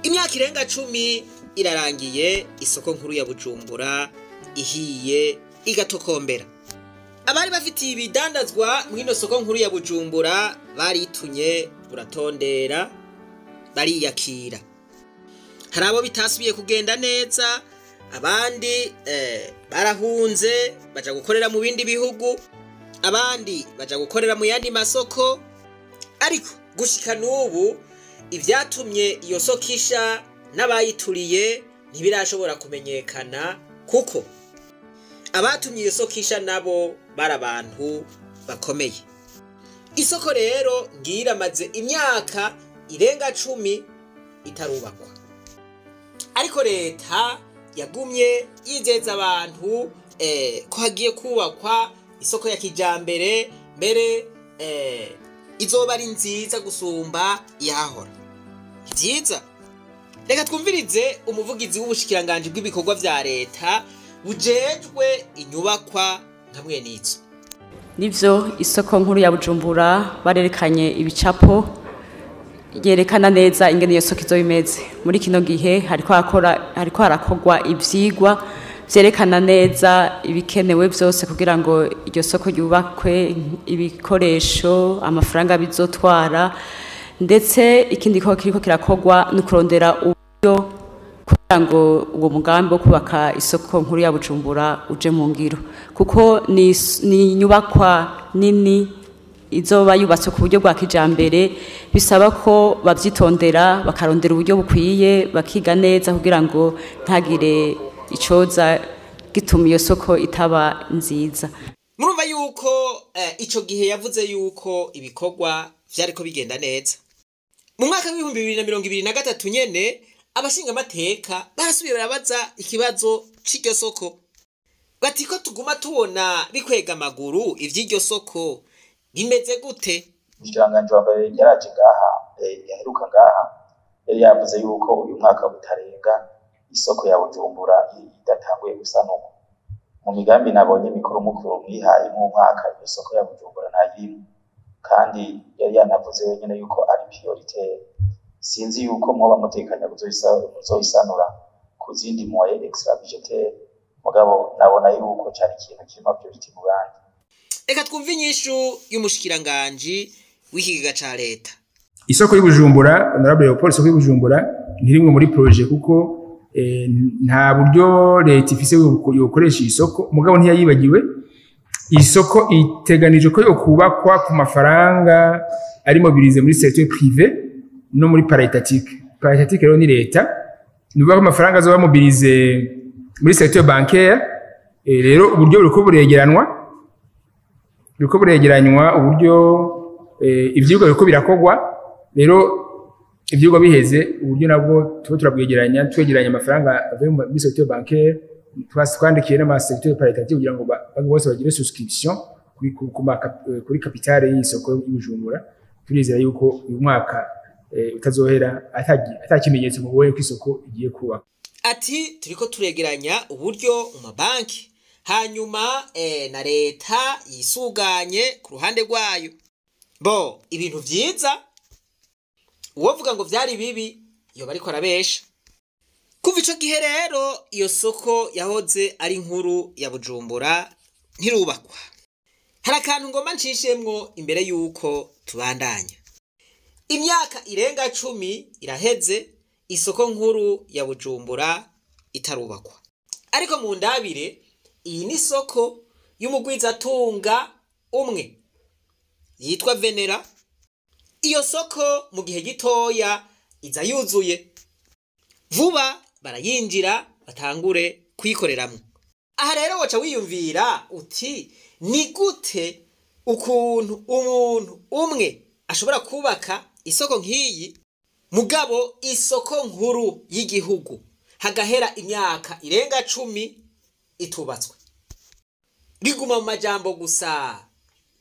Imyaka irenga 10 irarangiye isoko nkuru ya Bujumbura ihiye igatokombera. Abari bafitiye ibidandazwa mw'ino soko nkuru ya Bujumbura baritunye buratondera bariyakira. Hari abo bitasubiye kugenda neza, abandi barahunze baja gukorera mu bindi bihugu, abandi baja gukorera mu yandi masoko. Ariko gushika n'ubu ivyatumye iyo soko isha n'abayituriye ntibirashobora kumenyekana, kuko abatumye iyo soko isha nabo bari abantu bakomeye. Isoko rero ngira amaze imyaka irenga 10 itarubakwa, ariko leta yagumye yizeza abantu ko hagiye kubakwa isoko ya kijambere, mbere izoba ari nziza gusumba iyahora. Vyiza. Reka twumvirize umuvugizi w'ubushikiranganji bw'ibikorwa vya leta bujejwe inyubakwa nka mwenizo. Nivyo, isoko nkuru ya Bujumbura barerekanye ibicapo yerekana neza ingene iyo soko izoba imeze. Muri kino gihe hariko harakorwa ivyigwa vyerekana neza ibikenewe vyose kugira ngo iryo soko ryubakwe, ibikoresho, amafaranga bizotwara, ndetse ikindi ko kiriko kirakorwa no kurondera uburyo kugira ngo uwo mugambi wo kubaka isoko nkuru ya Bujumbura uje mu ngiro, kuko ni inyubakwa nini izoba yubatse ku buryo bwa kijambere, bisaba ko bavyitondera bakarondera uburyo bukwiye, bakiga neza kugira ngo ntagire icoza gituma iyo soko itaba nziza. Murumva yuko ico gihe yavuze yuko ibikorwa vyariko bigenda neza. Mu mwaka w'ibihumbi bibiri na mirongo ibiri na gatatu nyene abashingamateka barasubiye barabaza ikibazo c'iryo soko, bati ko tuguma tubona bikwega amaguru ivy'iryo soko bimeze gute? Umushikiranganji wa mbere yaraje ngaha, yaheruka ngaha, yari yavuze yuko uyu mwaka utarenga isoko ya Bujumbura idatanguye gusanurwa. Mu migambi nabonye mikuru mukuru mwihaye mu mwaka, iyo soko ya Bujumbura ntayirimo, kandi yari yanavuze wenyene yuko ari prioritaire. Sinzi yuko mwoba mutekanya kuzoyisanura ku zindi moyens extra budgetaire, mugabo nabona yuko cari ikintu kirimo priority mu bandi. Reka twumve inyishu y'umushikiranganji w'ikigega ca leta. Isoko y'Ibujumbura, Honorable Leopold, isoko y'Ibujumbura ntirimwe muri projet, kuko nta buryo leta ifise yokoresha isoko, mugabo ntiyayibagiwe. Isoko iteganijwe ko yokubakwa ku mafaranga ari mobilisé muri secteur privé no muri paraétatique. Paraétatique rero ni leta, ni ukuvuga ko amafaranga azoba mobilisé muri secteur bancaire. Rero uburyo buriko buregeranywa, uburyo ivyigwa biriko birakorwa. Rero ivyigwa biheze, uburyo nabwo tuba turabwegeranya, twegeranya amafaranga avuye muri secteur bancaire, twandikiye n'ama secteur paraétatique kugira ngo bose bagire souscription kuri capital y'isoko y'Ibujumbura. Turizera yuko uyu mwaka utazohera ata kimenyetso mubonye ko isoko igiye kubaka. Ati turiko turegeranya uburyo mu mabanki, hanyuma na leta yisuganye ku ruhande rwayo. Bo ibintu vyiza, uwovuga ngo vyari bibi yoba ariko arabesha. Kuva ico gihe rero iyo soko yahoze ari nkuru ya Bujumbura ntirubakwa. Hari akantu ngomba ncishemwo imbere yuko tubandanya. Imyaka irenga 10 iraheze isoko nkuru ya Bujumbura itarubakwa, ariko mu ndabire iyi ni soko y'umugwizatunga umwe yitwa Venera. Iyo soko mu gihe gitoya iza yuzuye vuba, barayinjira batangure kuyikoreramwo. Aha rero woca wiyumvira uti ni gute ukuntu umuntu umwe ashobora kubaka isoko nk'iyi, mugabo isoko nkuru y'igihugu hagahera imyaka irenga 10 itubatswe, biguma mu majambo gusa.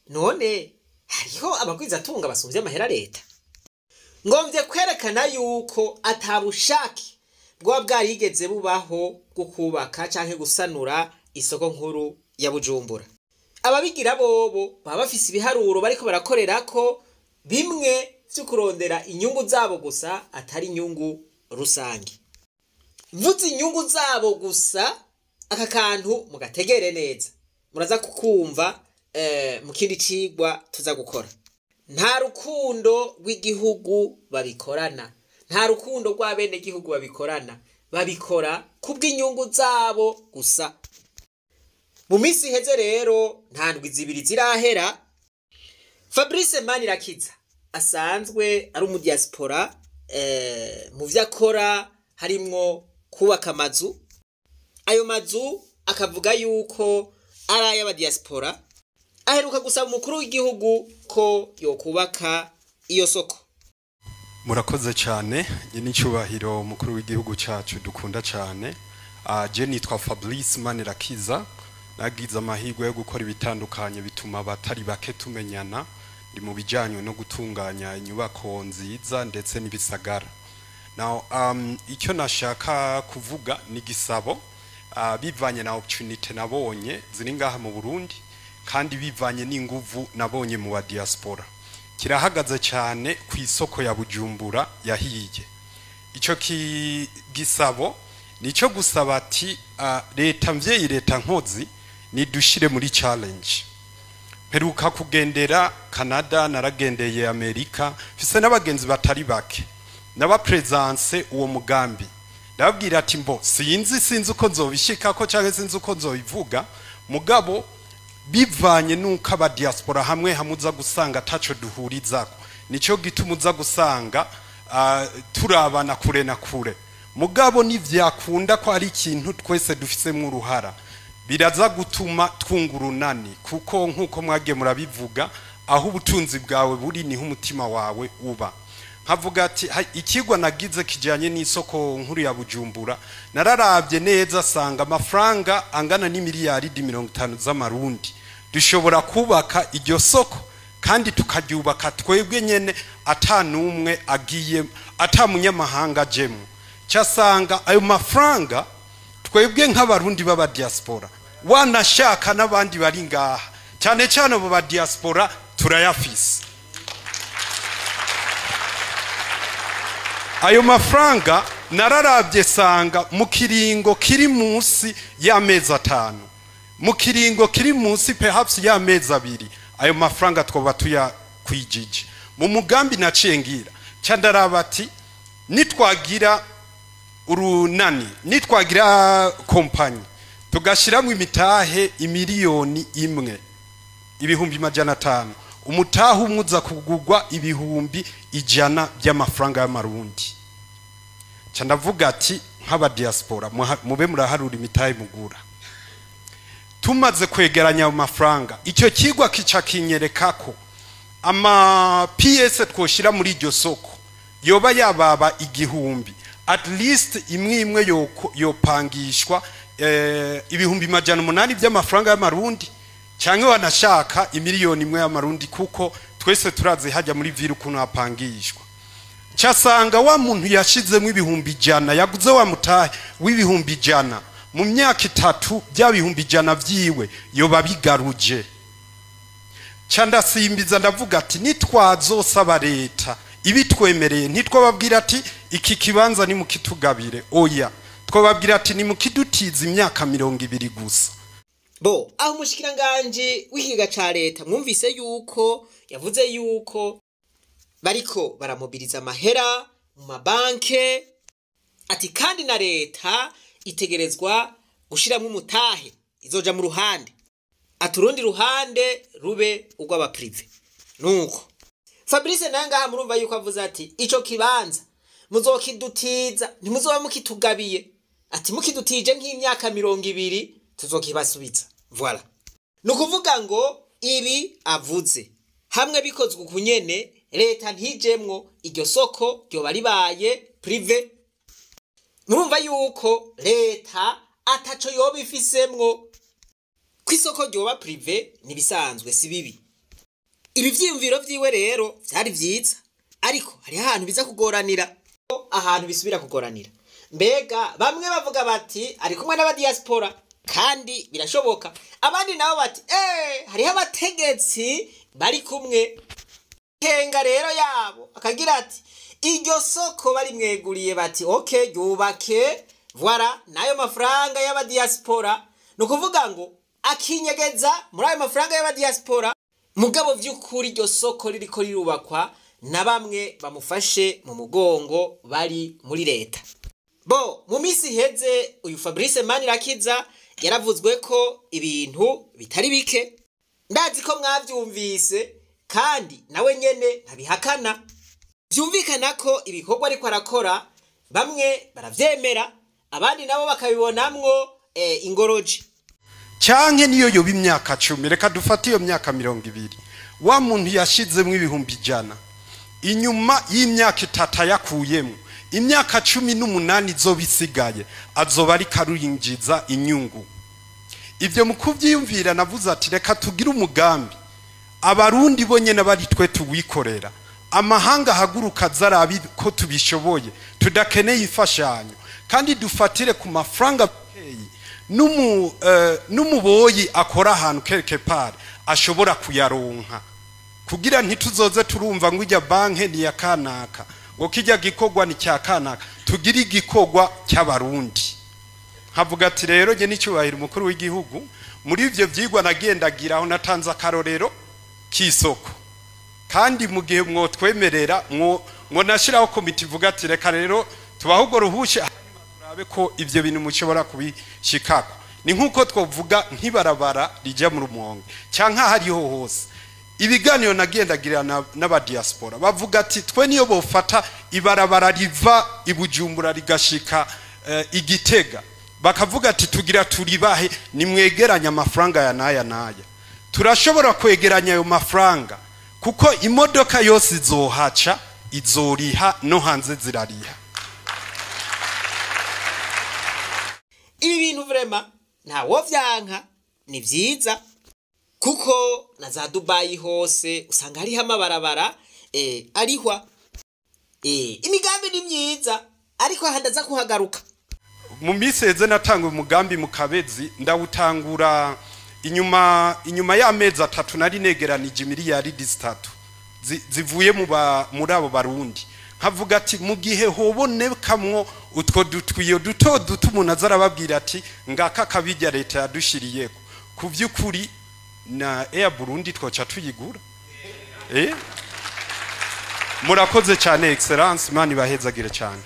None hariho abagwizatunga basumvye amahera leta. Ngomvye kwerekana yuko atabushake bwoba bwarigeze bubaho bwo kubaka canke gusanura isoko nkuru ya Bujumbura. Ababigira bobo baba bafise ibiharuro bariko barakorerako bimwe vyo kurondera inyungu zabo gusa, atari inyungu rusange. Mvuze inyungu zabo gusa, aka kantu mugategere neza, muraza kukumva mu kindi cigwa tuza gukora. Nta rukundo rw'igihugu babikorana, nta rukundo rw'abenegihugu babikorana, babikora kubw'inyungu zabo gusa. Mu minsi iheze rero, nta ndwi zibiri zirahera, Fabrice Manirakiza asanzwe ari umudiaspora, mu vyo akora harimwo kubaka amazu. Ayo mazu akavuga yuko ari ay'abadiaspora. Aheruka gusaba umukuru w'igihugu ko yokubaka iyo soko. Murakoze cyane, n'icyubahiro umukuru w'igihugu cyacu dukunda cyane. Je nitwa Fabrice Manirakiza, nagize amahirwe yo gukora ibitandukanye bituma abatari bake tumenyana. Ndi mu bijyanye no gutunganya inyubako nziza ndetse n'ibisagara. Now, icyo nashaka kuvuga ni gisabo, bivanye na opportunity nabonye ziri ngaha mu Burundi, kandi bivanye n'inguvu nabonye mu ba diaspora, kirahagaze cyane ku isoko ya Bujumbura yahiye. Icyo gisabo nicyo gusaba ati leta mvyeyi, leta nkozi, nidushire muri challenge. Mperuka kugendera Canada, naragendeye Amerika, mfise n'abagenzi batari bake, nabapresence uwo mugambi, ndababwira ati mbo sinzi uko nzobishikako canke sinzi uko nzobivuga, mugabo bivanye nuko aba diaspora hamwe hamwe uza gusanga ataco duhurizako, nico gituma uza gusanga turabana kure na kure. Mugabo nivyakunda ko ari ikintu twese dufisemwo uruhara, biraza gutuma twunga urunani, kuko nkuko mwagiye murabivuga, aho ubutunzi bwawe buri niho umutima wawe uba. Nkavuga ati ikigwa nagize kijanye n'isoko nkuru ya Bujumbura, nararavye neza sanga amafaranga angana n'imiliyaridi 50 z'amarundi dushobora kubaka iryo soko, kandi tukaryubaka twebwe nyene, ata n'umwe agiye, ata munyamahanga ajemwo. Casanga ayo mafaranga twebwe nk'abarundi b'aba diaspora, wanashaka n'abandi bari ngaha, cyane cyane abo ba diaspora, turayafise ayo mafaranga. Nararabye sanga mu kiringo kiri munsi y'amezi 5, mu kiringo kiri munsi perhaps y'amezi 2, ayo mafaranga twoba tuyakwijije. Mu mugambi naciye ngira ca ndaraba ati nitwagira urunani, nitwagira kompanyi, tugashiramwo imitahe 1,500,000, umutahe umwe uza kugurwa 100,000 by'amafaranga y'amarundi. Ca ndavuga ati nk'aba diaspora mube muraharura imitahe mugura. Tumaze kwegeranya ayo mafaranga, icyo kigwa kica kinyereka ko ama PS twoshira muri iryo soko yoba yababa 1000, at least imwe imwe yopangishwa 800,000 by'amafaranga y'amarundi, cyangwa wanashaka 1,000,000 y'amarundi, kuko twese turazi hajya muri ville ukuntu hapangishwa. Casanga wa muntu yashizemo 100,000, yaguze wa mutahe w'100,000, mu myaka 3 bya 100,000 vyiwe yoba bigaruje. Ca ndasimbiza ndavuga ati nitwazosaba leta ibitwemereye, ntitwababwira ati iki kibanza ni mukitugabire, oya, twababwira ati ni mukidutiza imyaka 20 gusa. Bo aho umushikiranganji w'ikigega ca leta mwumvise yuko yavuze yuko bariko baramobiriza amahera mu mabanke, ati kandi na leta itegerezwa gushiramwo umutahe, izoja mu ruhande, ati urundi ruhande rube urw'abaprive. Nuko Fabrice nawe ngaha murumva yuko avuze ati ico kibanza muzokidutiza, ntimuzoba mukitugabiye, ati mukidutije nk'imyaka 20 tuzokibasubiza. Voilà, ni ukuvuga ngo ibi avuze hamwe bikozwe ukunyene, leta ntijemwo, iryo soko ryoba ribaye privé. Murumva yuko leta ataco yoba ifisemwo. Kw'isoko ryoba privé nibisanzwe, si bibi. Ibi vyiyumviro vyiwe rero vyari vyiza, ariko hariho ahantu biza kugoranira, ahantu bisubira kugoranira. Mbega bamwe bavuga bati ari kumwe n'abadiaspora kandi birashoboka, abandi nabo bati hariho abategetsi bari kumwe. Kenga rero yabo akagira ati Iryo soko barimweguriye bati ok, ryubake, voilà, n'ayo mafaranga y'abadiaspora. Ni ukuvuga ngo akinyegeza muri ayo mafaranga y'abadiaspora, mugabo vy'ukuri iryo soko ririko rirubakwa na bamwe bamufashe mu mugongo bari muri leta. Bo mu minsi iheze uyu Fabrice Manirakiza yaravuzwe ko ibintu bitari bike, ndazi ko mwavyumvise, kandi nawe nyene ntabihakana. Vyumvikana ko ibikorwa ariko arakora bamwe baravyemera, abandi nabo bakabibonamwo ingoroji. Canke niyo yoba imyaka 10, reka dufate iyo myaka 20, wa muntu yashizemwo 100,000 inyuma y'imyaka 3 yakuyemwo, imyaka 18 izobisigaye azoba ariko arinjiza inyungu. Ivyo mu kuvyiyumvira navuze ati reka tugire umugambi abarundi bo nyene bari twe tuwikorera, amahanga haguruka zarabi ko tubishoboye, tudakeneye ifashanyo, kandi dufatire ku mafaranga n'umuboyi akora ahantu quelque part ashobora kuyaronka, kugira ntituzoze turumva ngo ijya banke ni ya kanaka, ngo kijya gikorwa ni cya kanaka, tugire igikorwa cy'abarundi. Nkavuga ati rero nge n'icyubahiro umukuru w'igihugu, muri ivyo vyigwa nagendagira aho natanze akarorero k'isoko, kandi mu gihe mwotwemerera mwo nashiraho komite ivuga ati reka rero tubaho urwo ruhusha turabe ko ivyo bintu mushobora kubishikako. Ni nkuko twovuga nk'ibarabara rija mu Rumonge canke hariho hose. Ibiganiro nagendagira n'abadiaspora bavuga ati twe niyo bofata ibarabara riva i Bujumbura rigashika Igitega, bakavuga ati tugira turibahe, nimwegeranya amafaranga ya naya naya, turashobora kwegeranya ayo mafaranga kuko imodoka yose izohaca izoriha, no hanze zirariha. Ibi bintu vraiment ntawo vyanka, ni vyiza, kuko na za Dubai hose usanga hariho amabarabara arihwa. Imigambi ni myiza, ariko aha ndaza kuhagaruka. Mu minsi heze natanga umugambi mu Kabezi, ndawutangura inyuma y'amezi 3 nari negeranije miliyari 3 zivuye muri abo barundi. Nkavuga ati mu gihe hobonekamwo utwo dutwiyo duto duto umuntu azarababwira ati ngaka kabijya leta yadushiriyeko, ku vy'ukuri na Air Burundi twoca tuyigura. Murakoze cyane Excellence, Imana ibahezagire cyane.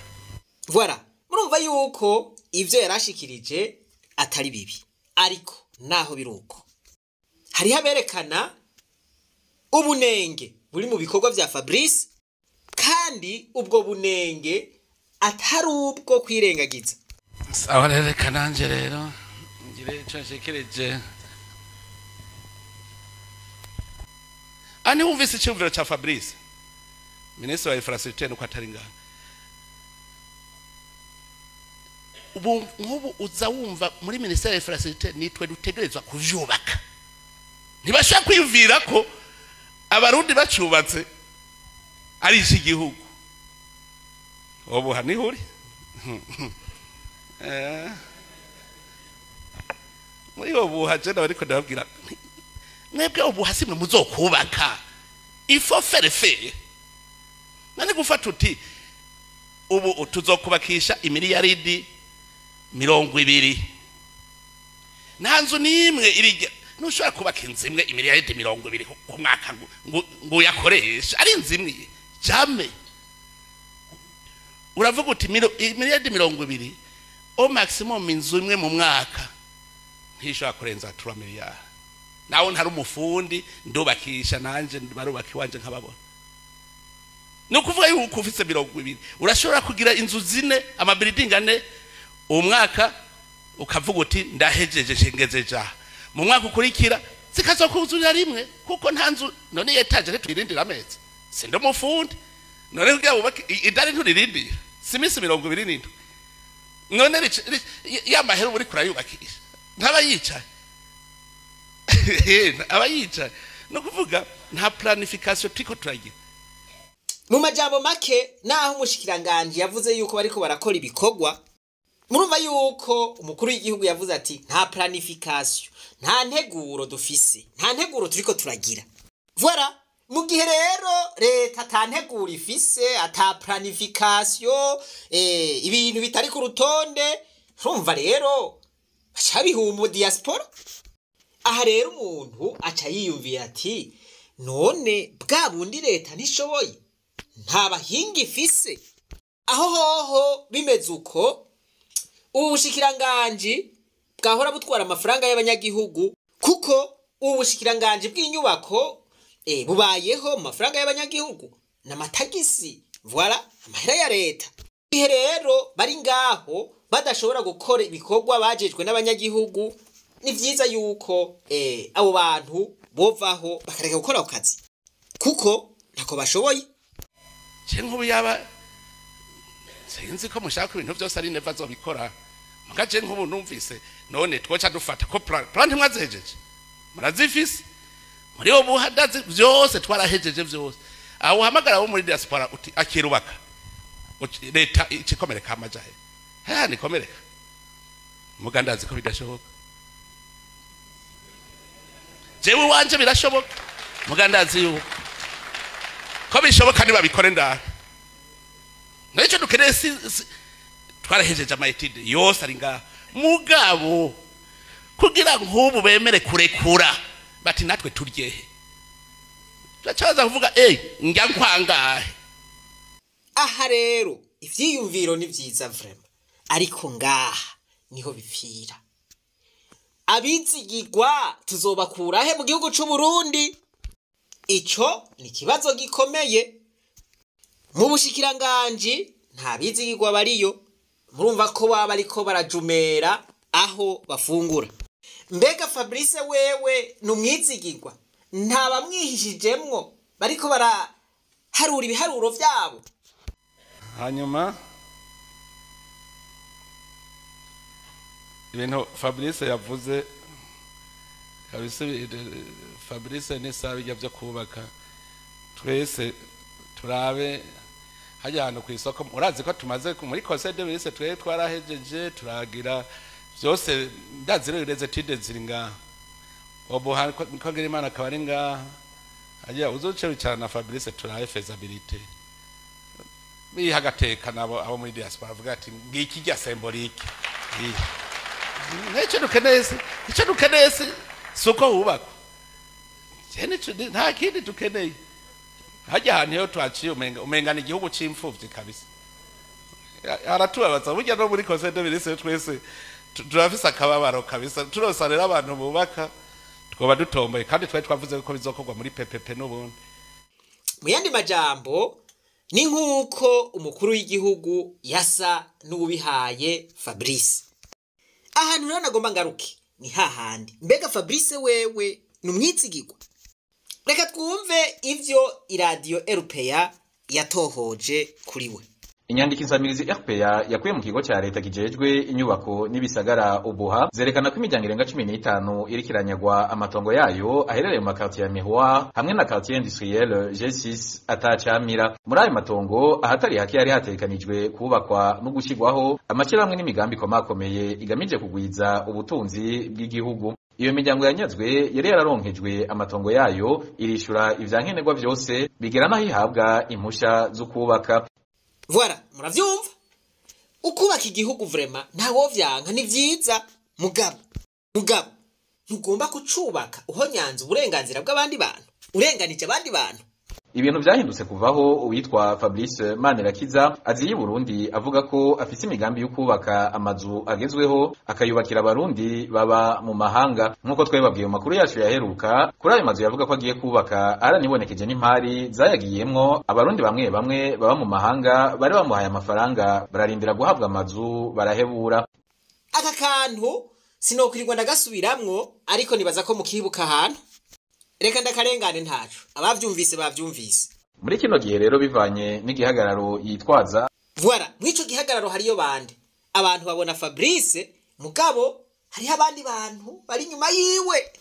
Voilà, murumva yuko ivyo yarashikirije atari bibi, ariko naho biruko hariho aberekana ubunenge buri mu bikorwa vya Fabrice, kandi ubwo bunenge atari ubwo kwirengagiza. Aho rero kananje rero ngire ico nshekereje. Ani wumvise iciyumviro ca Fabrice, minisitiri wa infrastructure, nuko atari ngaha. Ubu nk'ubu uza wumva muri ministère ya infrastructure nitwe dutegerezwa kuvyubaka. Ntibashaka kwiyumvira ko abarundi bacubatse ari iki gihugu. Ubu hanihuri muri ubu haje bariko ndababwira mwebwe ubu hasimwe muzokubaka, il faut faire faire. Nani gufata uti ubu tuzokubakisha imiliyaridi 20, nta nzu n'imwe irijya. Ntushobora kubaka inzu imwe imiliyaridi 20 ku mwaka ngo uyakoreshe ari inzu imwe, jamais. Uravuga uti imiliyaridi 20 au maximum inzu imwe mu mwaka ntishobora kurenza 3 miliyari. Nawe ntari umufundi ndubakisha nanje barubaka iwanje nkababona. Ni ukuvuga yuko ufise 20 urashobora kugira inzu 4, amabuilding 4 umwaka, ukavuga uti ndahejeje shengezeje aha. Mu mwaka ukurikira zikazokuzurira rimwe, kuko nta nzu none etaje ntituyirindira amezi. Sindi umufundi none kugira wubake idari nturirindira, si iminsi 27. None ya mahera uri kurayubakisha ntaba yicaye aba yicaye. No kuvuga nta planification turiko turagira. Mu majambo make, naho umushikiranganje yavuze yuko bariko barakora ibikorwa, murumva yuko umukuru w'igihugu yavuze ati nta planification, nta nteguro dufise, nta nteguro turiko turagira. Voilà, Mu gihe rero leta atantegura ifise, ata planification, ibintu bitari ku rutonde, urumva rero baca bihuma diaspora. Aha rero umuntu aca yiyumviye ati none bwa bundi leta ntishoboye, nta bahinga ifise. Aho hoho bimeze uko, ubu bushikiranganji bwahora butwara amafaranga y'abanyagihugu, kuko ubu bushikiranganji bw'inyubako bubayeho mu mafaranga y'abanyagihugu n'amatagisi, voilà, amahera ya leta. Ihe rero bari ngaho badashobora gukora ibikorwa bajejwe n'abanyagihugu, ni vyiza yuko abo bantu bovaho bakareka gukora ako kazi kuko ntako bashoboye. Je nk'ubu yaba sinzi ko mushaka ibintu byose ari neva azobikora, muga je nk'ubu numvise none twoca dufata ko plan ntimwazihejeje, murazifise muri ubu hadazi byose twarahejeje byose. Aho uhamagara wo muri diaspora uti akirubaka leta ikikomereka amajahe ha nikomereka, muga ndazi ko bidashoboka. Jewe wanje birashoboka, muga ndazi yuko ko bishoboka nibabikore ndaha. Nicyo dukeneye twarahejeje ama études yose ari ngaha, mugabo kugira nk'ubu bemere kurekura bati natwe turyehe, turacaza kuvuga njya nkwangahe. Aha rero ivyiyumviro ni vyiza vraiment, ariko ngaha niho bipfira. Abizigirwa tuzobakura he mu gihugu c'u Burundi? Ico ni kibazo gikomeye. Mu bushikiranganji nta bizigirwa bariyo, murumva ko baba ariko barajumera aho bafungura. Mbega Fabrice wewe ni umwizigirwa, nta bamwihishijemwo bariko baraharura ibiharuro vyabo. Hanyuma ibintu Fabrice yavuze kabisa, Fabrice ni sabi byo kubaka, twese turabe hajya hano ku isoko. Urazi ko tumaze muri conseil de ministre twe twarahejeje turagira byose, ndazi rero les études ziri ngaha, obo ko Ngirimana akaba ari ngaha, hajya uzoce wicara na Fabrice turabe faisabilité bihagateka nabo abo muri diaspora bavuga ati ngiki rya symbolique. Nicyo dukeneye, icyo dukeneye si uko wubakwa, nta kindi dukeneye. Hajya ahantu iyo twaciye umenga ni igihugu c'imfuvyi kabisa, aratubabaza. Burya no muri conseil de ministre twese turafise akababaro kabisa, turosa rero abantu bubaka twoba dutomboye, kandi twari twavuze ko bizokorwa muri PPP n'ubundi. Mu yandi majambo ni nk'uko umukuru w'igihugu yasa n'ubihaye Fabrice. Ahantu rero nagomba ngaruke ni hahandi, mbega Fabrice wewe ni umwizigirwa? Reka twumve ivyo iradiyo RPA yatohoje kuri we. Inyandiko insamirizi RPA yakuye mu kigo ca leta kijejwe inyubako n'ibisagara Ubuha zerekana ko imiryango irenga 15 iriko iranyagwa amatongo yayo aherereye mu makartier ya Miroir hamwe na quartier industriel G6 atacamira. Muri ayo matongo ahatari hake yari hategekanijwe kubakwa no gushirwaho amashyirahamwe n'imigambi ikomakomeye igamije kugwiza ubutunzi bw'igihugu. Iyo miryango yanyazwe yari yararonkejwe amatongo yayo irishura ivyankenerwa vyose bigera naho ihabwa impusha zo kubaka. Voilà, muravyumva? Ukubaka igihugu vraiment ntawo vyanka, ni vyiza, mugabo ntugomba kucubaka uhonyanza uburenganzira bw'abandi bantu, urenganije abandi bantu. Ibintu vyahindutse kuvaho uwitwa Fabrice Manirakiza aziye Burundi avuga ko afise imigambi yo kubaka amazu agezweho akayubakira abarundi baba mu mahanga. Nkuko twebabwiye mu makuru yacu yaheruka, kuri ayo mazu yavuga ko agiye kubaka aranibonekeje n'impari zayagiyemwo abarundi bamwe bamwe baba mu mahanga bari bamuhaye amafaranga bararindira guhabwa amazu barahebura. Aka kantu sinokwirirwa ndagasubiramwo, ariko nibaza ko mukibuka ahantu. Reka ndakarengane ntaco, abavyumvise bavyumvise. Muri kino gihe rero bivanye n'igihagararo yitwaza, voilà, mwico gihagararo hariyo bande abantu babona Fabrice, mugabo hariho abandi bantu bari nyuma yiwe.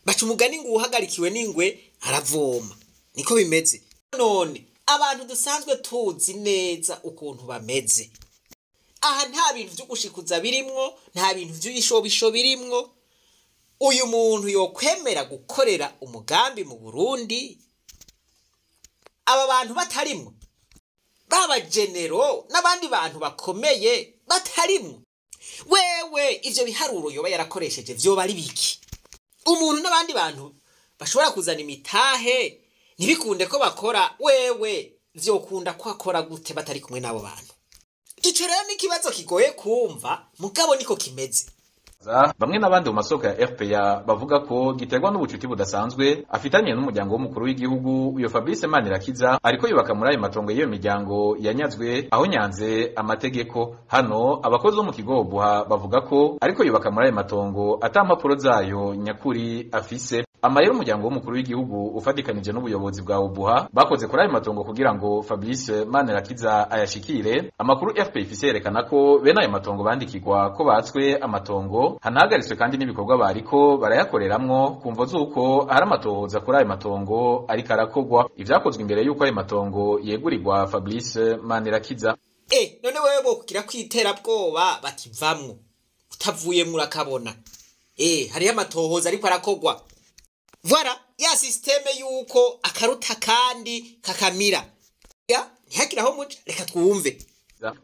Baca umugani ngo uhagarikiwe n'ingwe aravoma, niko bimeze. None abantu dusanzwe tuzi neza ukuntu bameze, aha nta bintu vyo gushikuza birimwo, nta bintu vy'ibishobisho birimwo. Uyu muntu yokwemera gukorera umugambi mu Burundi Aba bantu batarimwo, b'abagenero n'abandi bantu bakomeye batarimwo, wewe ivyo biharuro yoba yarakoresheje vyoba ari biki? Umuntu n'abandi bantu bashobora kuzana imitahe ntibikunde ko bakora, wewe vyokunda ko akora gute batari kumwe n'abo bantu? Ico rero ni ikibazo kigoye kumva, mugabo niko kimeze. Bamwe n'abandi mu masoko ya RPA bavuga ko giterwa n'ubucuti budasanzwe afitanye n'umuryango w'umukuru w'igihugu. Uyo Fabrice Manirakiza ariko yubaka muri ayo matongo y'iyo miryango yanyazwe aho nyanze amategeko. Hano abakozi bo mu kigo Obuha bavuga ko ariko yubaka muri ayo matongo ata mpapuro zayo nyakuri afise. Amayero umuryango w'umukuru w'igihugu ufatikanije n'ubuyobozi bwa Obuha bakoze kuri ayo matongo kugira ngo Fabrice Manirakiza ayashikire. Amakuru RPA ifise yerekana ko bene ayo matongo bandikirwa ko batswe amatongo, hanahagaritswe kandi n'ibikorwa bariko barayakoreramwo kumvo z'uko hari amatohoza kuri ayo matongo ariko arakorwa. Ivyakozwe imbere y'uko ayo matongo yegurirwa Fabrice Manirakiza. None wewe bokugira kwiterabwoba bativamwo, utavuyemwo urakabona. Hariyo amatohoza ariko arakorwa. Voilà, ya systeme yuko akaruta kandi kakamira. Ya, ntihagire aho muja, reka twumve.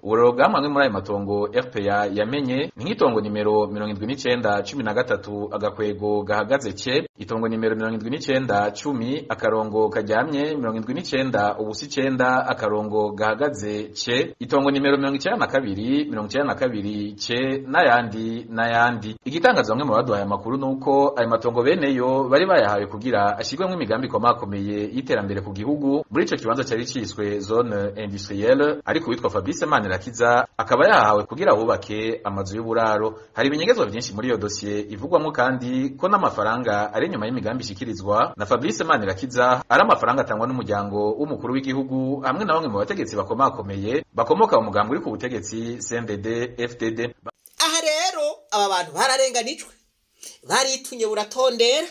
Uburoro bw'amwe muri ayo matongo RPA yamenye ni nk'itongo nimero 7913 agakwego gahagaze ce, itongo nimero 7910 akarongo karyamye 79 ubusa 9 akarongo gahagaze ce, itongo nimero 92 92 ce n'ayandi n'ayandi. Igitangaza bamwe mu baduhaye amakuru nuko ayo matongo beneyo bari bayahawe kugira ashirwemwo imigambi ikomakomeye y'iterambere ku gihugu muri ico kibanza cari ciswe zone industrielle, ariko witwa Fabrice Manirakiza akaba yahawe kugira hubake amazu y'uburaro. Hari ibinyegezwa byinshi muri iyo dosiye ivugwamo kandi ko n'amafaranga ari nyuma y'imigambi ishikirizwa na Fabrice Manirakiza ari amafaranga atangwa n'umuryango w'umukuru w'igihugu hamwe na bamwe mu bategetsi bakomakomeye bakomoka mu mugambi uri ku butegetsi CNDD FDD. Aha rero aba bantu bararenganijwe, baritunye buratondera.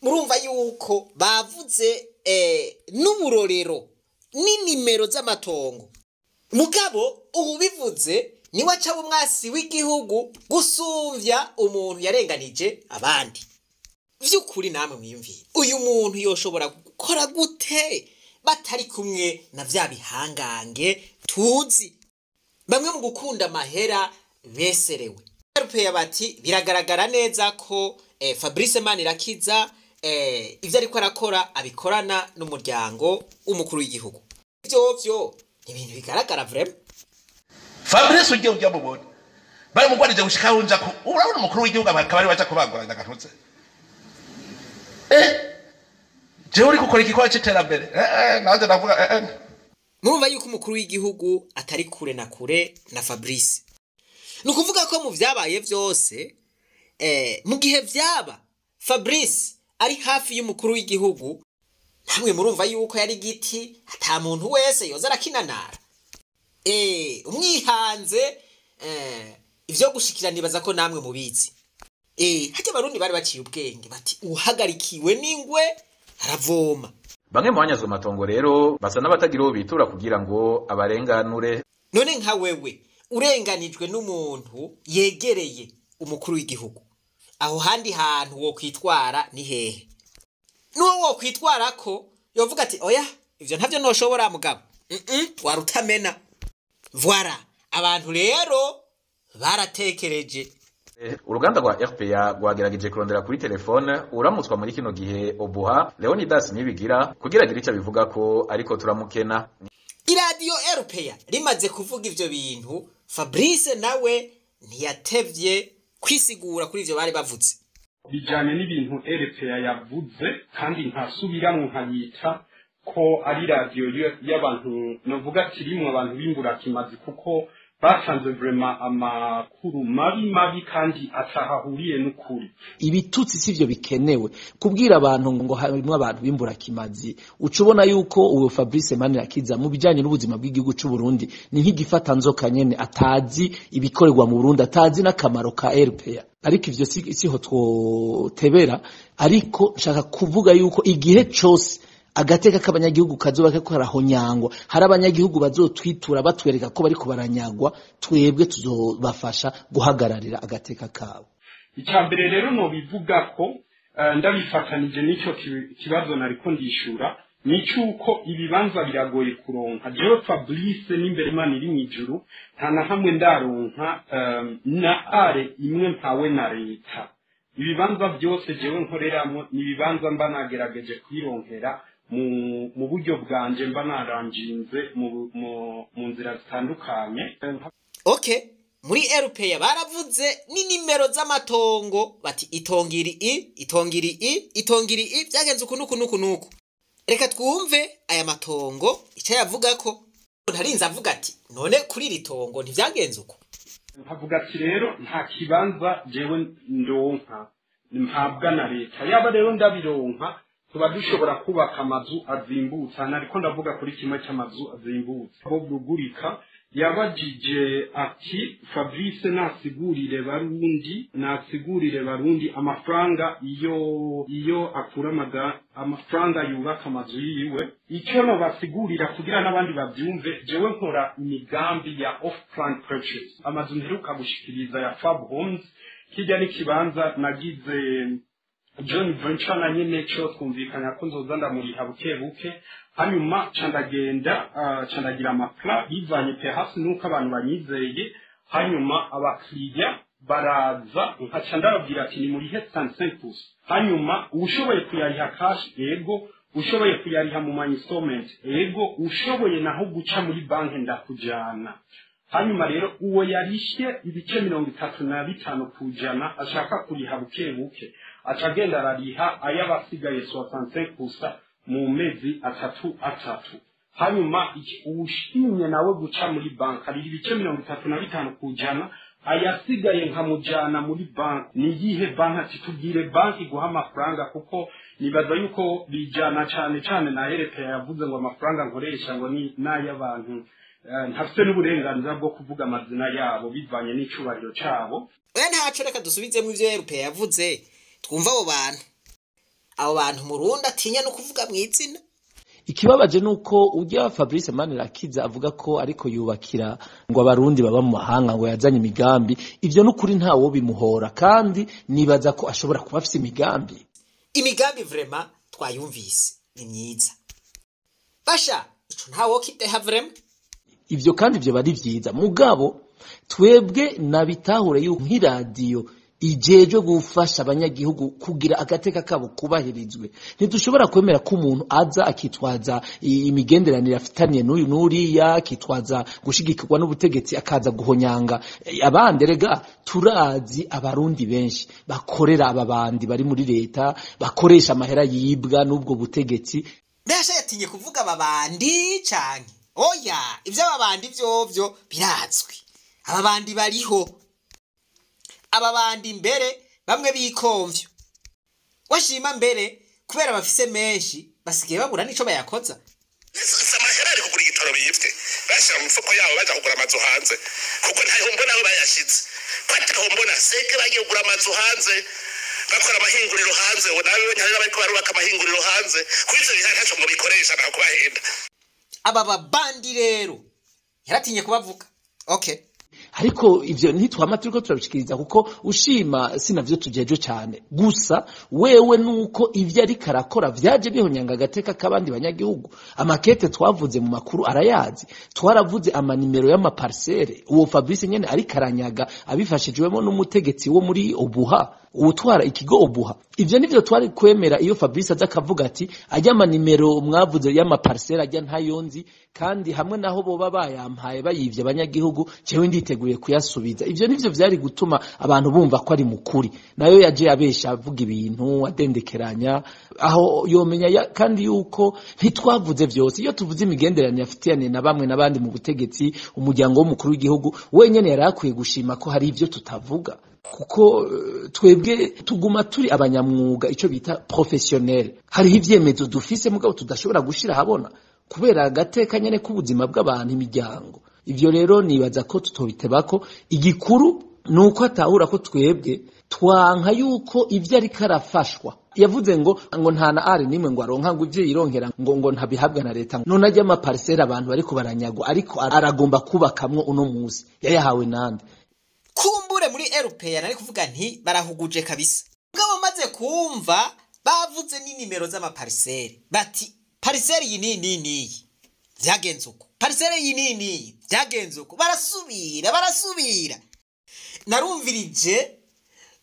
Murumva yuko bavuze n'uburorero n'inimero z'amatongo. Mugabo ubu bivuze niwe aca umwasi w'igihugu gusumvya umuntu yarenganije abandi. Vy'ukuri namwe mwiyumvire, uyu muntu yoshobora gukora gute batari kumwe na vya bihangange tuzi? Bamwe mu gukunda amahera beserewe. RPA bati biragaragara neza ko Fabrice Manirakiza ivyo ariko arakora abikorana n'umuryango w'umukuru w'igihugu. Ivyo vyo ni ibintu bigaragara vraiment. Fabrice ugiye ujya mubona baramugwanije gushika aho nja ku urabona umukuru w'igihugu akaba ari waja kubaguranya agantutse. Jewe uri gukora igikorwa c'iterambere, nanjye ndavuga. Murumva yuko umukuru w'igihugu atari kure na kure na Fabrice. Ni ukuvuga ko mu vyabaye vyose, mu gihe vyaba Fabrice ari hafi y'umukuru w'igihugu, namwe murumva yuko yari giti ata muntu wese yoza arakinanara. Umwihanze ivyo gushikira nibaza ko namwe mubizi. Harya abarundi bari baciye ubwenge bati uhagarikiwe n'ingwe aravoma. Bamwe mu banyazwe amatongo rero basa n'abatagira uwo bitura kugira ngo abarenganure. None nka wewe urenganijwe n'umuntu yegereye umukuru w'igihugu, aho handi hantu wo kwitwara ni hehe? N'uwo wo kwitwara ko yovuga ati oya ivyo ntavyo noshobora mugabo, warutamena. Voilà, abantu rero baratekereje. Uruganda rwa RPA rwagerageje kurondera kuri telefone uramutswa muri kino gihe Obuha Leonidas Nibigira kugira agire ico abivuga ko, ariko turamukena. Iradiyo RPA rimaze kuvuga ivyo bintu, Fabrice nawe ntiyatevye kwisigura kuri ivyo bari bavuze. Bijanye n'ibintu RPA yavuze, kandi nkasubiramwo nkayita ko ari radiyo y'abantu novuga kirimwo abantu b'imburakimazi, kuko batanze vraiment amakuru mabi mabi kandi atahahuriye n'ukuri. Ibitutsi sivyo bikenewe kubwira abantu ngo harimwo abantu b'imburakimazi. Uca ubona yuko uwo Fabrice Manirakiza mu bijanye n'ubuzima bw'igihugu c'u Burundi ni nk'igifata nzoka nyene, atazi ibikorerwa mu Burundi, atazi n'akamaro ka RPA. Ariko ivyo siho twotebera, ariko nshaka kuvuga yuko igihe cose agateka k'abanyagihugu kazoba kariko karahonyangwa, hari abanyagihugu bazotwitura batwereka ko bariko baranyagwa, twebwe tuzobafasha guhagararira agateka kabo. Icya mbere rero nobivuga ko ndabifatanije n'icyo kibazo nariko ndishura, Ni cyuko ibibanza biragoye kuronka. Jewe Fabrice n'imbere Imana iri mu ijuru, nta na hamwe ndaronka na are imwe mpawe na leta. Ibibanza byose jewe nkoreramo ni ibibanza mba nagerageje kwironkera mu buryo bwanje, mba naranginze mu nzira zitandukanye. Okay, muri RPA baravuze ni nimero z'amatongo, bati itongiri i itongiri i itongiri i byagenze uku nuku nuku nuku. Reka twumve aya matongo icyo yavuga ko ntarinze avuga ati none kuri iri tongo ntivyagenze uko. Nkavuga ati rero nta kibanza jewe ndonka mpabwa na leta, yaba rero ndabironka tuba dushobora kubaka amazu azimbutse. Ariko ndavuga kuri kimwe cy'amazu azimbutse. Bob Rugurika yabajije ati Fabrice nasigurire Barundi amafaranga iyo akura amafaranga yubaka amazu yiwe. Icyo nobasigurira kugira n'abandi babyumve, jewe nkora imigambi ya off plan purchase. Amazu mperuka gushikiriza ya Fab Homes, kijya n'ikibanza nagize joint venture na nyene cyo, twumvikana ko nzoza ndamuriha buke buke, hanyuma ca ndagenda ca ndagira amaplan bivanye pe hasi nuko abantu banyizeye. Hanyuma abakiriya baraza, nkaca ndababwira ati ni murihe 35%, hanyuma ushoboye kuyariha cash, ego, ushoboye kuyariha mu ma installment, ego, ushoboye naho guca muri banki ndakujana. Hanyuma rero uwo yarishe ibice 35% ashaka kuriha buke buke, aca agenda arariha ay'abasigaye 65 gusa mu mezi atatu atatu. Hanyuma uwushimye nawe guca muri banki ariha ibice 35%, ayasigaye nkamujana muri banki. Ni iyihe banki? Ati tubwire banki guha amafaranga, kuko nibaza yuko bijana cane cane na RPA yavuze ngo amafaranga nkoresha ngo ni n'ay'abantu ntafite n'uburenganzira bwo kuvuga amazina yabo bivanye n'icubahiro cabo. Oya, ntaco, reka dusubizemo ivyo RPA yavuze, twumva abo bantu Murundi atinya no kuvuga mw'izina. Ikibabaje nuko ujya Fabrice Manirakiza avuga ko ariko yubakira ngo abarundi baba mu mahanga, ngo yazanye imigambi. Ivyo n'ukuri ntawo bimuhora, kandi nibaza ko ashobora kuba afise imigambi. Imigambi vraiment twayumvise ni myiza, basha ico ntawo kideha vraiment. Ivyo kandi ivyo bari vyiza, mugabo twebwe nabitahure yuko nk'iradiyo ijejwe gufasha abanyagihugu kugira agateka kabo kubahirizwe, ntidushobora kwemera ko umuntu aza akitwaza imigenderanire afitaniye n'uyu n'uriya, akitwaza gushigikirwa n'ubutegetsi, akaza guhonyanga abandi. Rega turazi abarundi benshi bakorera aba bandi bari muri leta, bakoresha amahera yibwa n'ubwo butegetsi. Mbese yatinye kuvuga aba bandi canke oya? Ivyo aba bandi vyovyo birazwi, aba bandi bariho, aba bandi mbere bamwe bikomvyo washima mbere kubera bafise menshi basigaye babura n'ico bayakoza. Si amahera ari kugura igitoro biyivye bashyira mu mifuko yabo baja kugura amazu hanze, kuko ntaho mbona aho bayashize, ko ataho mbona seke bagiye kugura amazu hanze, bakora amahinguriro hanze. Ubu nawe nyarira bariko barubaka amahinguriro hanze kuri ivyo bihari, ntaco ngo bikoresha nta kubahenda. Aba babandi rero yaratinye kubavuga, okay. Ariko ivyo ntitwama turiko turabishikiriza, kuko ushima sinavyo tujejwe cyane. Gusa wewe nuko ivyo ariko arakora vyaje bihonyanga agateka k'abandi banyagihugu. Amakete twavuze mu makuru arayazi, twaravuze amanimero y'amaparcelle uwo Fabrice nyene ariko aranyaga abifashijwemo n'umutegetsi wo muri Obuha, uwutwara ikigo Obuha. Ivyo nivyo twari kwemera iyo Fabrice aza akavuga ati ajya amanimero mwavuze y'amaparcelle ajya ntayo nzi, kandi hamwe naho boba bayampaye bayivye abanyagihugu, jewe nditeguye kuyasubiza. Ivyo nivyo vyari gutuma abantu bumva ko ari mukuri. Nayo yaje abesha, avuga ibintu adendekeranya aho yomenya kandi yuko ntitwavuze vyose. Iyo tuvuze imigenderanire afitiyane na bamwe n'abandi mu butegetsi, umuryango w'umukuru w'igihugu, wenyene yari akwiye gushima ko hari ivyo tutavuga, kuko twebwe tuguma turi abanyamwuga, ico bita professionnel. Hariho ivyemezo dufise mugabo tudashobora gushira ahabona kubera agateka nyene k'ubuzima bw'abantu, imiryango. Ivyo rero nibaza ko tutobitebako. Igikuru nuko atahura ko twebwe twanka yuko ivyo ariko arafashwa. Yavuze ngo nta na ari nimwe ngo aronka, ngo ivyo yironkera ngo ntabihabwa na leta. None ajya amaparcelle abantu bariko baranyagwa ariko aragomba kubakamwo uno musi, yayahawe nande? Kumbure muri RPA nari kuvuga nti barahuguje kabisa, mugabo maze kumva bavuze n'inimero z'amaparcelle bati Parcelle iyi ni ni niyi vyagenze uko, parcelle iyi ni niyi vyagenze uko, barasubira barasubira. Narumvirije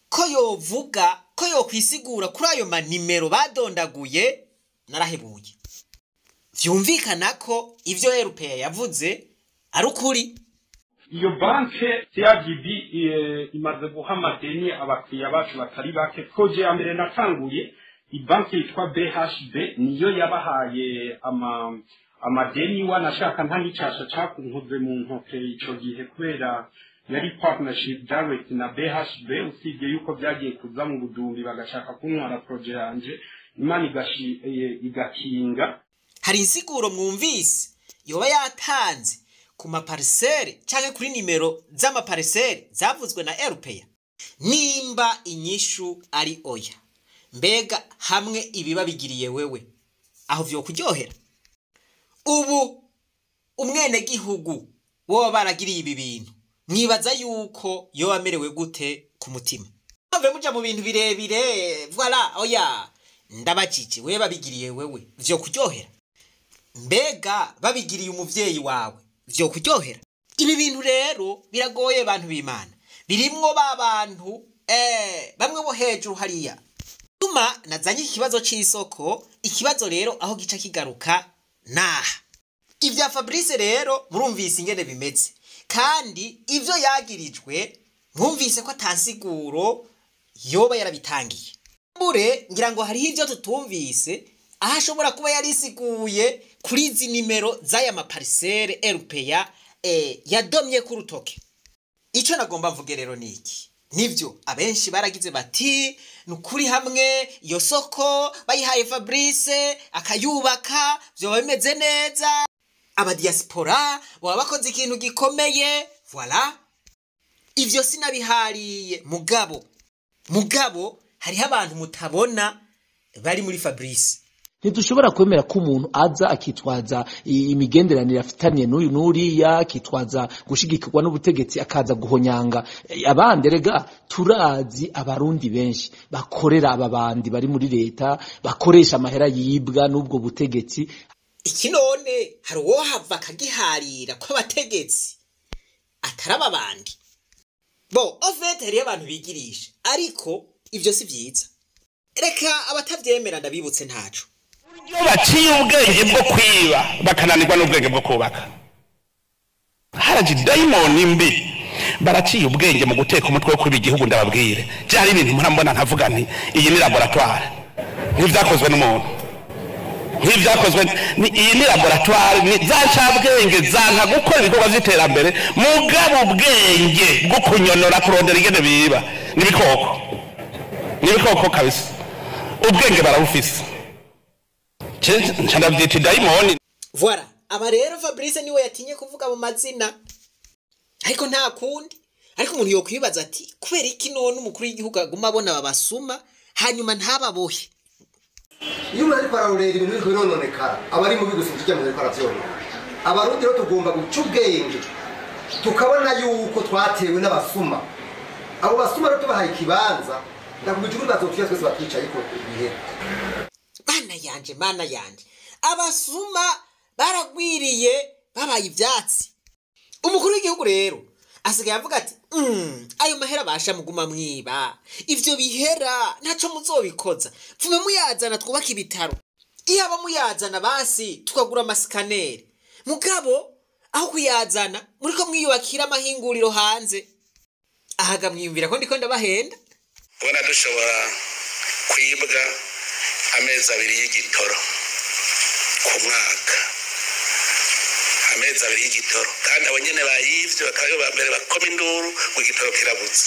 ko yovuga ko yokwisigura kuri ayo manimero badondaguye, narahebuye. Vyumvikana ko ivyo RPA yavuze ari ukuri. Iyo banke CRDB imaze guha amadeni abakiriya bacu batari bake. Projet ya mbere natanguye, ibanki yitwa BHB niyo yabahaye amadeni, wanashaka nta n'icasha cakunkoze mu ntoke ico gihe, kubera yari partnership direct na BHB. Usibye yuko byagiye kuza mu budumbi, bagashaka kuntwara projet yanje, Imana igakinga. Hari insiguro mwumvise yoba yatanze ku maparcelle canke kuri nimero z'amaparcelle zavuzwe na RPA? Nimba inyishu ari oya, mbega hamwe ibiba bigiriye wewe, aho vyokuryohera? Ubu umwenegihugu woba baragiriye ibi bintu, mwibaza yuko yoba amerewe gute ku mutima? Mve muja mu bintu birebire, voilà, oya, ndabajije: wewe babigiriye wewe, vyokuryohera? Mbega babigiriye umuvyeyi wawe, vyokuryohera? Ibi bintu rero biragoye, bantu b'Imana, birimwo ba bantu bamwe bo hejuru hariya. Tuma nazanye ikibazo c'isoko. Ikibazo rero aho gica kigaruka naha, ivya Fabrice rero murumvise ingene bimeze, kandi ivyo yagirijwe mwumvise ko atansiguro yoba yarabitangiye. Bure ngira ngo hariho ivyo tutumvise, aho ashobora kuba yarisiguye kuri izi nimero z'aya maparcelle RPA yadomye ku rutoke. Ico nagomba mvuge rero ni iki: nivyo, abenshi baragize bati ni ukuri, hamwe iyo soko bayihaye Fabrice akayubaka vyoba bimeze neza, abadiaspora baba bakoze ikintu gikomeye. Voilà, ivyo sinabihariye, mugabo hariho abantu mutabona bari muri Fabrice. Ntidushobora kwemera ko umuntu aza akitwaza imigenderanire afitaniye n'uyu n'uriya, akitwaza gushigikirwa n'ubutegetsi, akaza guhonyanga abandi. Rega turazi Abarundi benshi bakorera aba bandi bari muri leta, bakoresha amahera yibwa n'ubwo butegetsi. Iki none hari uwohava akagiharira ko abategetsi atari aba bandi bo? Au fait, hariyo abantu bigirisha, ariko ivyo si vyiza. Reka abatavyemera ndabibutse ntaco. Iyo baciye ubwenge bwo kwiba, bakananirwa n'ubwenge bwo kubaka, haraje dayimoni mbi. Baraciye ubwenge mu guteka umutwe wo kwiba igihugu. Ndababwire, byari ibintu murambona nkavuga nti iyi ni laboratoire, nk'ibyakozwe n'umuntu, nk'ibyakozwe iyi ni laboratoire, ni za ncabwenge zanka gukora ibikorwa by'iterambere, mugabo ubwenge bwo kunyonora, kurondera ingene biba, n'ibikoko, n'ibikoko kabisa. Ubwenge barabufise, nca ndavyita dayimoni. Voilà, aba rero Fabrice niwe yatinye kuvuga mu mazina, ariko nta kundi. Ariko umuntu yokwibaza ati kubera iki none umukuru w'igihugu aguma abona aba basuma, hanyuma ntababohe? Iyo umuntu ariko ararorera ibintu biriko birononekara, aba ari mubi gusumba ivyo umuntu ariko aravyonona. Abarundi rero tugomba guca ubwenge, tukabona yuko twatewe n'abasuma. Abo basuma rero tubahaye ikibanza, ndakubwira ukuri, bazotuya twese bakicaye ko ibihera. Mana yanje, mana yanje, abasuma baragwiriye, babaye ivyatsi. Umukuru w'igihugu rero asigaye avuga ati ayo mahera basha muguma mwiba, ivyo bihera ntaco muzobikoza, pfume muyazana twubake ibitaro, iyaba muyazana basi tukagura amascanner. Mugabo aho kuyazana muriko mwiyubakira amahinguriro hanze." Ahaga mwiyumvira ko ndiko ndabahenda. Ubona dushobora kwibwa amezi 2 y'igitoro ku mwaka, amezi 2 y'igitoro, kandi abo nyene bayivye bakaba aribo ba mbere bakoma induru ngo igitoro kirabuze.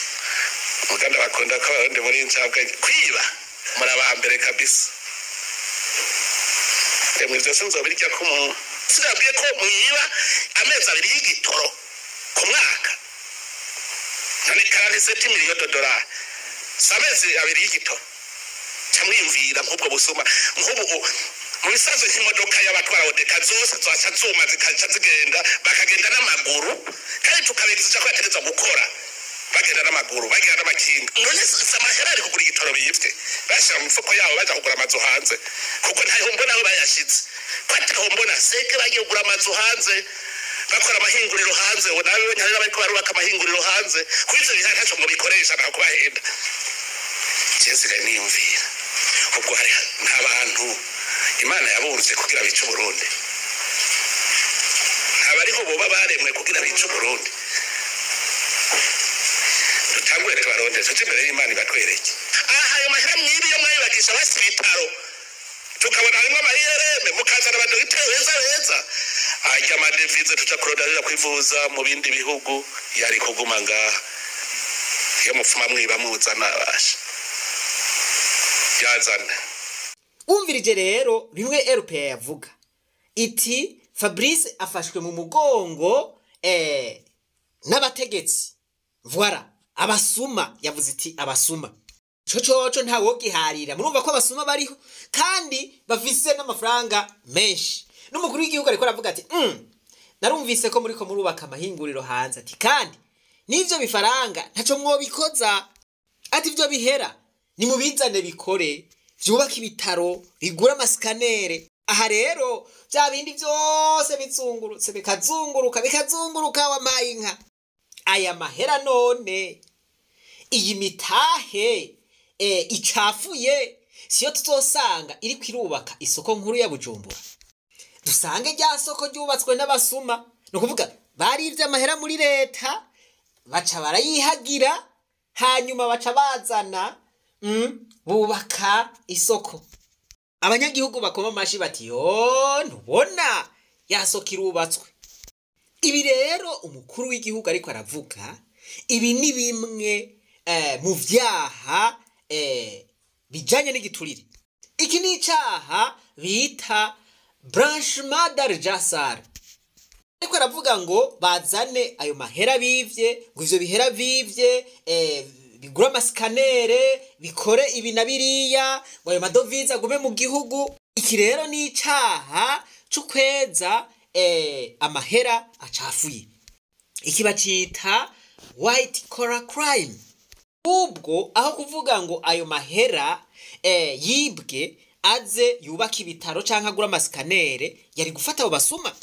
Muganda bakunda ko Abarundi muri incabwenge, kwiba muri aba mbere kabisa. Emwe, vyose nzobirya ko umuntu sinabwiye ko mwiba amezi 2 y'igitoro ku mwaka. None 47 millions de dollars si amezi 2 y'igitoro? Camwiyumvira nk'ubwo busuma. Nk'ubu mu bisanzwe, nk'imodoka y'abatwara odeka zose zaca zuma, zikaca zigenda, bakagenda n'amaguru, kandi tukabigisha ko bategerezwa gukora bagenda n'amaguru, bagenda n'amakinga. None si amahera ari kugura igitoro biyivye bashyira mu mifuko yabo, baja kugura amazu hanze, kuko ntaho mbona aho bayashize. Ko ataho mbona seke bagiye kugura amazu hanze, bakora amahinguriro hanze. Ubu nawe hari n'abariko barubaka amahinguriro hanze. Kuri ivyo bihari ntaco ngo bikoresha, nta kubahenda. Je nsigaye niyumvira, ubwo hari nta bantu Imana yabunze kugira bice Uburundi? Ntabariho boba baremwe kugira bice Uburundi? Dutangure tubarondere, tuje imbere y'Imana ibatwereke. Aha ayo mahera mwibi yo mwayubakisha basi ibitaro, tukabona harimwo ama IRM, mukazana abadogiteri beza beza, arya ama devises tuja kuronderera kwivuza mu bindi bihugu yari kuguma ngaha. Iyo mupfuma mwiba muzana, basha yazane. Wumvirije rero bimwe RPA yavuga iti Fabrice afashwe mu mugongo n'abategetsi, voilà, abasuma. Yavuze iti abasuma, ico coco ntawogiharira. Murumva ko abasuma bariho kandi bafise n'amafaranga menshi. N'umukuru w'igihugu ariko aravuga ati narumvise ko muriko murubaka amahinguriro hanze, ati kandi n'ivyo bifaranga ntaco mwobikoza, ati ivyo bihera nimubizane bikore, vyubake ibitaro, bigure ama scanners. Aha rero bya bindi byose bizungurutse, bikazunguruka, bikazunguruka, wamaye inka. Aya mahera none, iyi mitahe icafuye, siyo tuzosanga iriko irubaka isoko nkuru ya Bujumbura? Dusange rya soko ryubatswe n'abasuma, ni ukuvuga barivye amahera muri leta, baca barayihagira, hanyuma baca bazana bubaka isoko. Abanyagihugu bakoma amashi bati: "Yo, ntubona ya soko irubatswe?" Ibi rero umukuru w'igihugu ariko aravuga, ibi ni bimwe mu vyaha bijanye n'igiturire. Iki ni icaha bita blanchiment d'argent sale. Ariko aravuga ngo bazane ayo mahera bivye, ngo ivyo bihera bivye bigura ama scanners, bikore ibi na biriya, ngo ayo ma devises agume mu gihugu. Iki rero ni icaha c'ukweza amahera acafuye, iki bacita white collar crime. Ubwo aho kuvuga ngo ayo mahera yibwe aze yubaka ibitaro canke agura ama scanners, yari gufata abo basuma,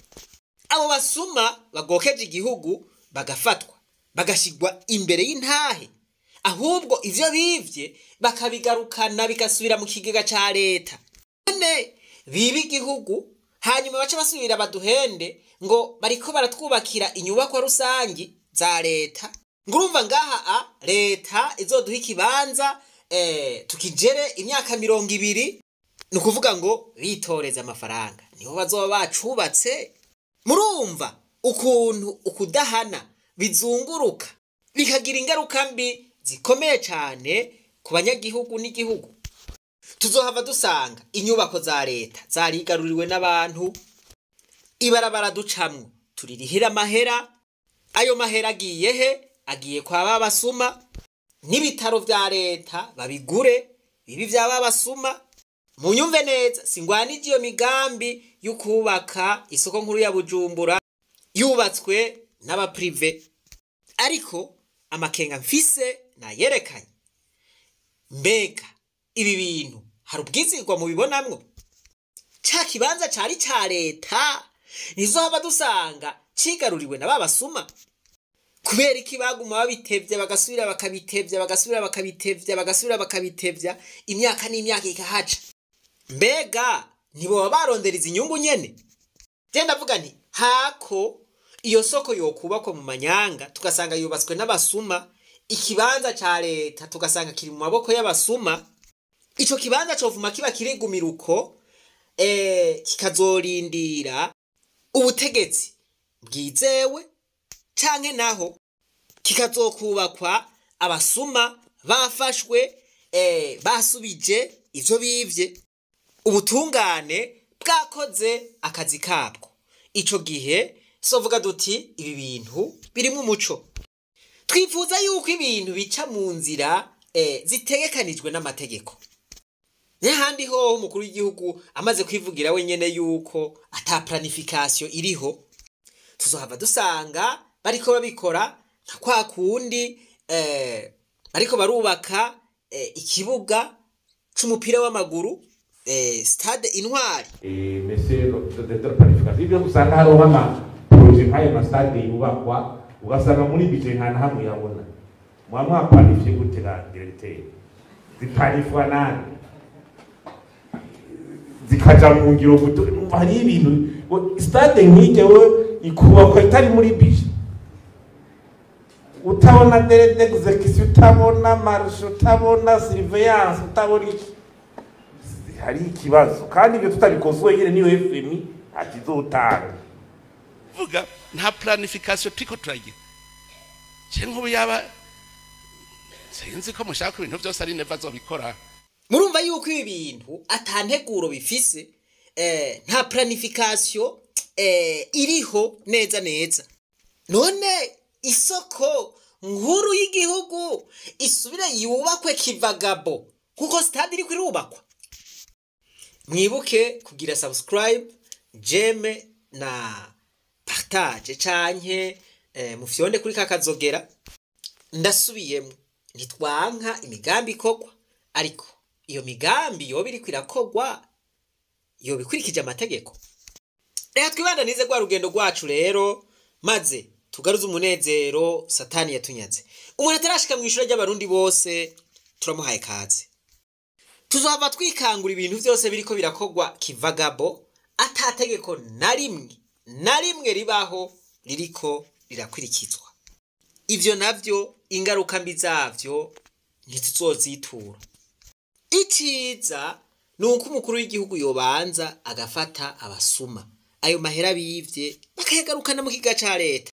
abo basuma bagokeje igihugu, bagafatwa, bagashigwa imbere y'intahe, ahubwo ivyo bivye bakabigarukana, bigasubira mu kigega ca leta. None biba igihugu, hanyuma bace basubira baduhende ngo bariko baratwubakira inyubakwa rusangi za leta, ngo urumva ngaha a leta izoduha ikibanza tukijere imyaka 20. Ni ukuvuga ngo bitoreze amafaranga, niho bazoba bacubatse. Murumva ukuntu ukudahana bizunguruka bikagira ingaruka mbi zikomeye cyane ku banyagihugu n'igihugu. Tuzohava dusanga inyubako za leta zarigaruriwe n'abantu, ibarabara ducamwo turirihira amahera. Ayo mahera agiye he? Agiye kwa ba basuma. N'ibitaro vya leta babigure bibi vya ba basuma. Munyumve neza, singwanije iyo migambi yo kubaka isoko nkuru ya Bujumbura yubatswe n'aba privés, ariko amakenga mfise nayerekanye. Mbega ibi bintu hari ubwizigwa mubibonamwo? Ca kibanza cari ca leta nizohava dusanga cigaruriwe na ba basuma? Kubera iki baguma babitevya, bagasubira bakabitevya, bagasubira bakabitevya, bagasubira bakabitevya, imyaka n'imyaka ikahaca? Mbega ntiboba barondereza inyungu nyene? Je ndavuga nti hako iyo soko yokubakwa mu manyanga, tugasanga yubatswe n'abasuma, ikibanza ca leta tugasanga kiri mu maboko y'abasuma, ico kibanza covuma kiba kirigumira uko, kikazorindira ubutegetsi bwizewe, canke naho kikazokubakwa abasuma bafashwe, basubije ivyo bivye, ubutungane bwakoze akazi kabwo. Ico gihe sovuga duti ibi bintu birimwo umuco. Twifuza yuko ibintu bica mu nzira zitegekanijwe n'amategeko. N'ahandi hoho umukuru w'igihugu amaze kwivugira wenyene yuko ata planification iriho, tuzohava dusanga bariko babikora nka kwa kundi bariko barubaka ikibuga c'umupira w'amaguru. Stade Intwari. Monsieur le directeur planification, ibyo usanga hariho ama projets nk'ayo ma stades yubakwa, ugasanga muri budget nta na hamwe uyabona. Muba mwaplanifiye gute ga directeur? Ziplanifwa nande? Zikaja mu ngiro gute? Umva, hariho ibintu, stade nk'ijya we ikubakwa itari muri budget, utabona délai d'exécution, utabona marché, utabona surveillance, utabona iki, hari ikibazo. Kandi ibyo tutabikosoye nyine, niyo FMI akizotanga. Vuga, nta planification turiko turagira. Je nk'ubu yaba sinzi ko mushaka ibintu byose ari neva azobikora. Murumva yuko ibi bintu ata nteguro bifise, nta planification iriho neza neza. None isoko nkuru y'igihugu isubire yubakwe kivagabo kuko stade iriko irubakwa? Mwibuke kugira subscribe, j'aime na partage, canke mufyonde kuri kakazogera. Ndasubiyemo, ntitwanka imigambi ikogwa, ariko iyo migambi yoba iriko irakogwa yoba ikurikije amategeko. Reka twibandanize rwa rugendo rwacu rero, maze tugaruze umunezero Satani yatunyaze. Umuntu atarashika mu ishuri ry'Abarundi bose turamuhaye kaze. Tuzohava twikangura ibintu vyose biriko birakogwa kivagabo, atategeko na rimwe na rimwe ribaho ririko rirakurikizwa. Ivyo navyo ingaruka mbi zavyo ntituzozitura. Iciza ni uko umukuru w'igihugu yobanza agafata abasuma, ayo mahera bivye bakayagarukana mu kiga ca leta.